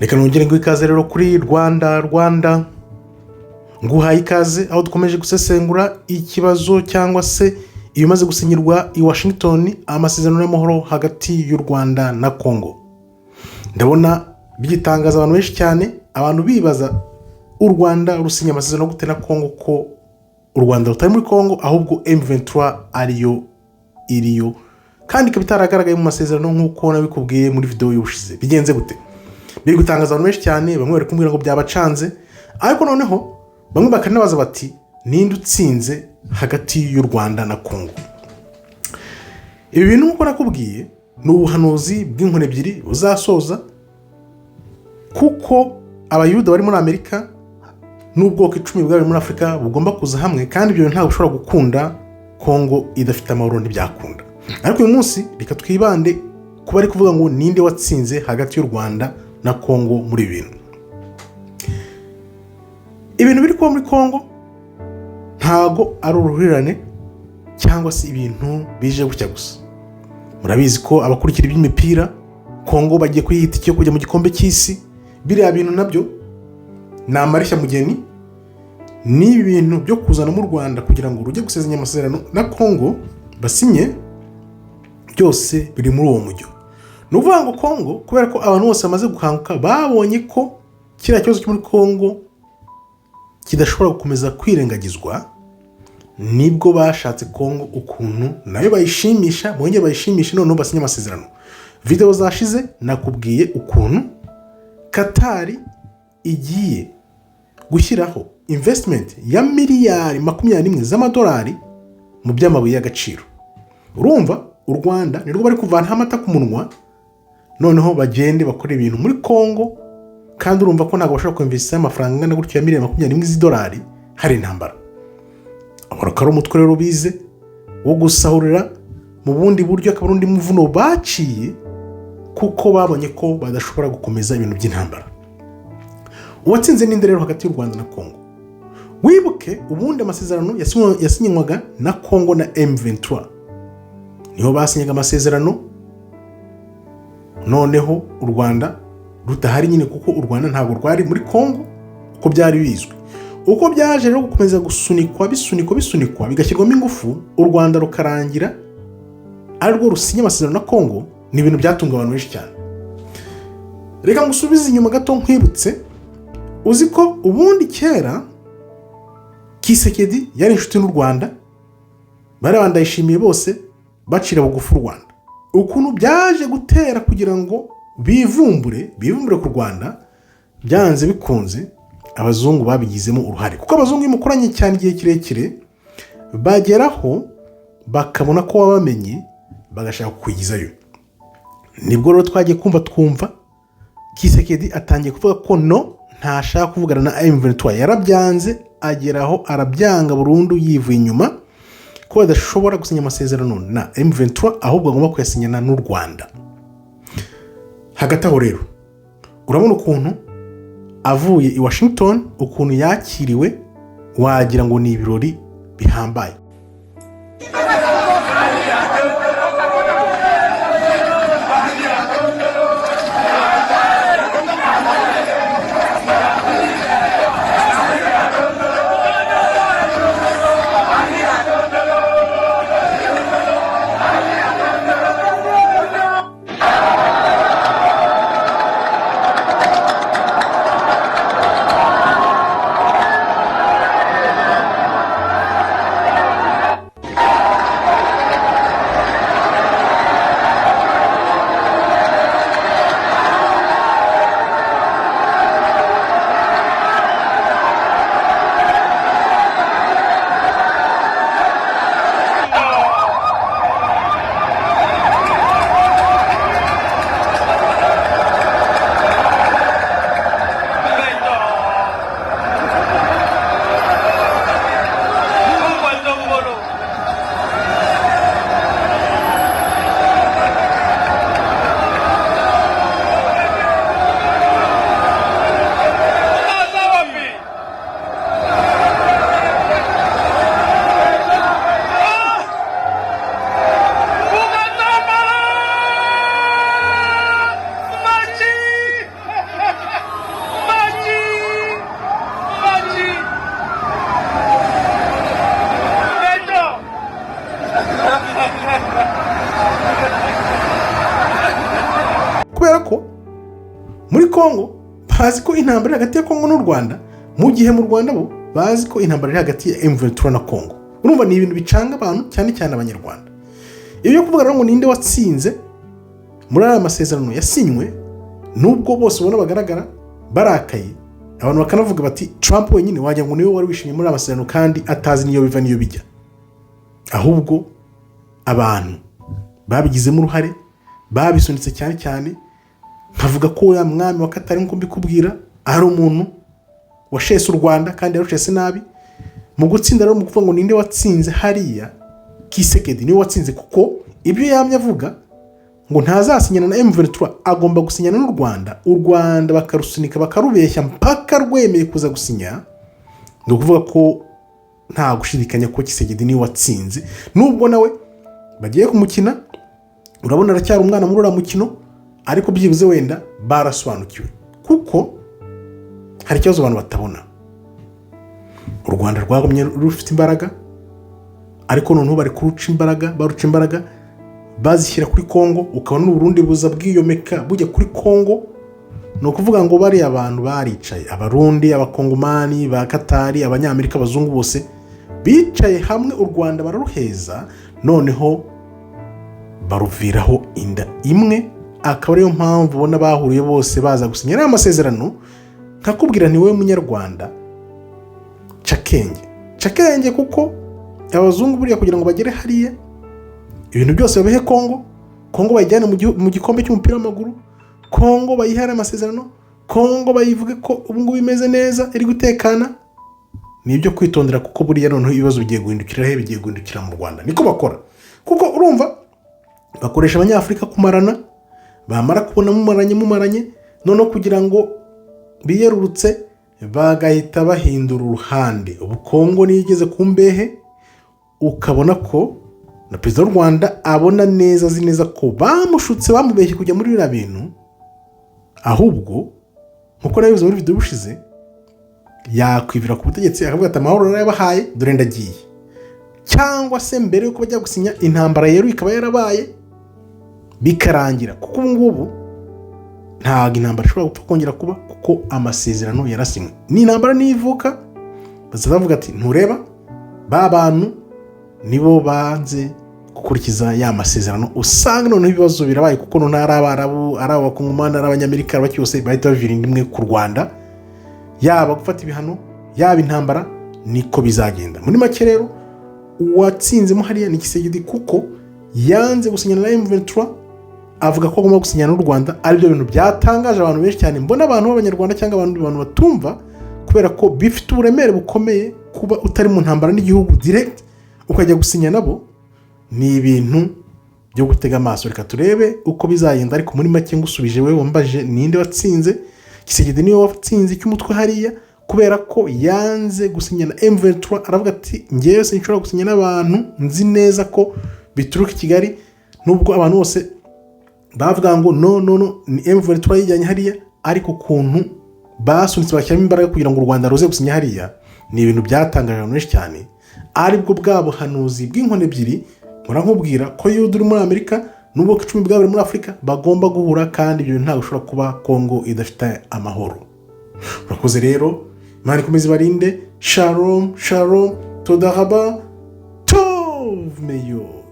Reka nongere ngo ikaze rero kuri Rwanda Rwanda, nguhaye ikaze aho dukomeje gusesengura ikibazo cyangwa se ibimaze gusinyirwa i Washington, amasezerano y'amahoro hagati y'u Rwanda na Congo. Ndabona bigitangaza abantu benshi cyane, abantu bibaza u Rwanda rusinya amasezerano gute na Congo, ko u Rwanda rutari muri Congo ahubwo M23 ariyo iriyo, kandi ikaba itaragaragaye mu masezerano nk'uko nabikubwiye muri video y'ubushize. Bigenze gute? Biri gutangaza abantu benshi cyane, bamwe bari kumbwira ngo byabacanze, ariko noneho bamwe bakanabaza bati ninde utsinze hagati y'u Rwanda na Congo? Ibi bintu nk'uko nakubwiye ni ubuhanuzi bw'inkoni ebyiri buzasoza, kuko Abayuda bari muri Amerika n'ubwoko 10 bw'abari muri Afurika bugomba kuza hamwe, kandi ibyo ntabwo ushobora gukunda Congo idafite amahoro, ntibyakunda. Ariko uyu munsi reka twibande kuba ari kuvuga ngo ninde watsinze hagati y'u Rwanda na Congo muri ibi bintu. Ibintu biri kuba muri Congo ntago ari uruhurirane cyangwa se ibintu bije gutya gusa. Murabizi ko abakurikira iby'imipira, Congo bagiye kuyita icyo kujya mu gikombe cy'isi. Biriya bintu nabyo ni amareshya mugeni n'ibi bintu byo kuzana mu Rwanda kugira ngo rujye gusezeranya amasezerano na Congo basinye, byose biri muri uwo mujyo. Ni ukuvuga ngo Congo, kubera ko abantu bose bamaze gukanguka, babonye ko kiriya kibazo cyo muri Congo kidashobora gukomeza kwirengagizwa, nibwo bashatse Congo ukuntu nayo bayishimisha, bongere bayishimishe, noneho basinye amasezerano. Videwo zashize nakubwiye ukuntu Katari igiye gushyiraho investment ya miliyari 21 z'amadolari mu by'amabuye y'agaciro. Urumva u Rwanda nirwo bari kuvanaho amata ku munwa, noneho bagende bakora ibintu muri Congo, kandi urumva ko ntabwo bashobora kwinvesita amafaranga angana gutyo ya miliyari 21 z'idolari hari intambara. Akaba ari umutwe rero bize wo gusahurira mu bundi buryo, akaba ari undi muvuno baciye kuko babonye ko badashobora gukomeza ibintu by'intambara. Uwatsinze ninde rero hagati y'u Rwanda na Congo? Wibuke ubundi amasezerano yasinywaga na Congo na M23, niho basinyaga amasezerano, noneho u Rwanda rudahari nyine, kuko u Rwanda ntabwo rwari muri Congo uko byari bizwi. Uko byaje rero gukomeza gusunikwa, bisunikwa, bisunikwa, bigashyirwamo ingufu, u Rwanda rukarangira ari rwo rusinya amasezerano na Congo, ni ibintu byatunga abantu benshi cyane. Reka ngusubize inyuma gato nkwibutse. Uzi ko ubundi kera Tshisekedi yari inshuti n'u Rwanda, bari bandayishimiye bose bacira bugufi u Rwanda. Ukuntu byaje gutera kugira ngo bivumbure, bivumbure ku Rwanda, byanze bikunze abazungu babigizemo uruhare, kuko abazungu iyo mukoranye cyane igihe kirekire bageraho bakabona ko wabamenye, bagashaka kukwigizayo. Nibwo rero twagiye kumva twumva Tshisekedi atangiye kuvuga ko no ntashaka kuvugana na M23, yarabyanze, ageraho arabyanga burundu yivuye inyuma ko badashobora gusinya amasezerano na M23, ahubwo agomba kuyasinyana n'u Rwanda. Hagati aho rero urabona ukuntu avuye i Washington, ukuntu yakiriwe, wagira ngo ni ibirori bihambaye. Muri Kongo bazi ko intambara iri hagati ya Kongo n'u Rwanda, mu gihe mu Rwanda bo bazi ko intambara iri hagati ya M23 na Kongo. Urumva ni ibintu bicanga abantu, cyane cyane Abanyarwanda. Ibyo kuvuga rero ngo ninde watsinze muri aya masezerano yasinywe, nubwo bose ubona bagaragara barakaye, abantu bakanavuga bati Trump wenyine wagira ngo niwe wari wishimye muri aya masezerano kandi atazi n'iyo biva n'iyo bijya. Ahubwo abantu babigizemo uruhare, babisunitse cyane cyane, nkavuga ko uriya mwami wa Katari, nk'uko mbikubwira, ari umuntu washese u Rwanda kandi yarushese nabi. Mu gutsinda rero, mu kuvuga ngo ninde watsinze hariya, Tshisekedi niwe watsinze, kuko ibyo yamye avuga ngo ntazasinyana na M23, agomba gusinyana n'u Rwanda, u Rwanda bakarusunika, bakarubeshya mpaka rwemeye kuza gusinya. Ni ukuvuga ko nta gushidikanya ko Tshisekedi niwe watsinze, nubwo nawe bagiye kumukina. Urabona aracyari umwana muri uriya mukino, ariko byibuze wenda barasobanukiwe, kuko hari ikibazo abantu batabona. U Rwanda rwagumye rufite imbaraga, ariko noneho bari kuruca imbaraga, baruca imbaraga bazishyira kuri Kongo, ukabona n'Uburundi buza bwiyomeka bujya kuri Kongo. Ni ukuvuga ngo bariya abantu baricaye, Abarundi, Abakongomani ba Katari, Abanyamerika, Abazungu, bose bicaye hamwe, u Rwanda bararuheza, noneho baruviraho inda imwe. Akaba ariyo mpamvu ubona bahuriye bose baza gusinya ariya masezerano. Nkakubwira ni wowe Munyarwanda, cakenge cakenge, kuko abazungu buriya kugira ngo bagere hariya, ibintu byose babihe Kongo, Kongo bayijyane mu gikombe cy'umupira w'amaguru, Kongo bayihere amasezerano, Kongo bayivuge ko ubu ngubu imeze neza, iri gutekana, ni ibyo kwitondera, kuko buriya noneho ibibazo bigiye guhindukira he? Bigiye guhindukira mu Rwanda. Niko bakora, kuko urumva bakoresha Abanyafurika kumarana, bamara kubona mumaranye mumaranye, noneho kugira ngo biyerurutse bagahita bahindura uruhande. Ubu Kongo niyo igeze ku mbehe, ukabona ko na perezida w'u Rwanda abona neza, azi neza ko bamushutse, bamubeshye kujya muri biriya bintu. Ahubwo nkuko nabivuze muri video ubushize, yakwivira ku butegetsi akavuga ati: "Amahoro narayabahaye, dore ndagiye." Cyangwa se mbere yuko bajya gusinya, intambara yeruye ikaba yarabaye, bikarangira, kuko ubu ngubu ntabwo intambara ishobora gupfa kongera kuba, kuko amasezerano yarasinywe. Ni intambara nivuka, bazaza bavuga ati: "Ntureba ba bantu nibo banze gukurikiza ya masezerano." Usanga noneho ibibazo birabaye, kuko noneho ari Abarabu, ari Abakongomani, ari Abanyamerika, ari abaki, bahita bavira inda imwe ku Rwanda, yaba gufata ibihano, yaba intambara, niko bizagenda. Muri make rero, uwatsinzemo hariya ni Tshisekedi, kuko yanze gusinyana na M23, avuga ko agomba gusinyana n'u Rwanda. Aribyo bintu byatangaje abantu benshi cyane, mbona abantu b'Abanyarwanda cyangwa abandi bantu batumva, kubera ko bifite uburemere bukomeye kuba utari mu ntambara n'igihugu direct, ukajya gusinya nabo. Ni ibintu byo gutega amaso, reka turebe uko bizagenda. Ariko muri make, ngusubije wowe wambaje ninde watsinze, Tshisekedi niwe watsinze icy'umutwe hariya, kubera ko yanze gusinya na M23. Aravuga ati: "Ngewe sinshobora gusinya n'abantu nzi neza ko bituruka i Kigali." Nubwo abantu bose bavuga ngo no, no, no, ni M23 yijyanye hariya, ariko ukuntu basunitse, bashyiramo imbaraga kugira ngo u Rwanda ruze gusinya hariya, ni ibintu byatangaje abantu benshi cyane. Aribwo bwa buhanuzi bw'inkoni ebyiri nkubwira ko Yuda uri muri Amerika n'ubwoko 10 bwaburi muri Afurika bagomba guhura, kandi ibyo bintu ntabwo bishobora kuba Kongo idafite amahoro. Urakoze rero, Imana ikomeze ibarinde. Shalom shalom, toda raba, tov meyod.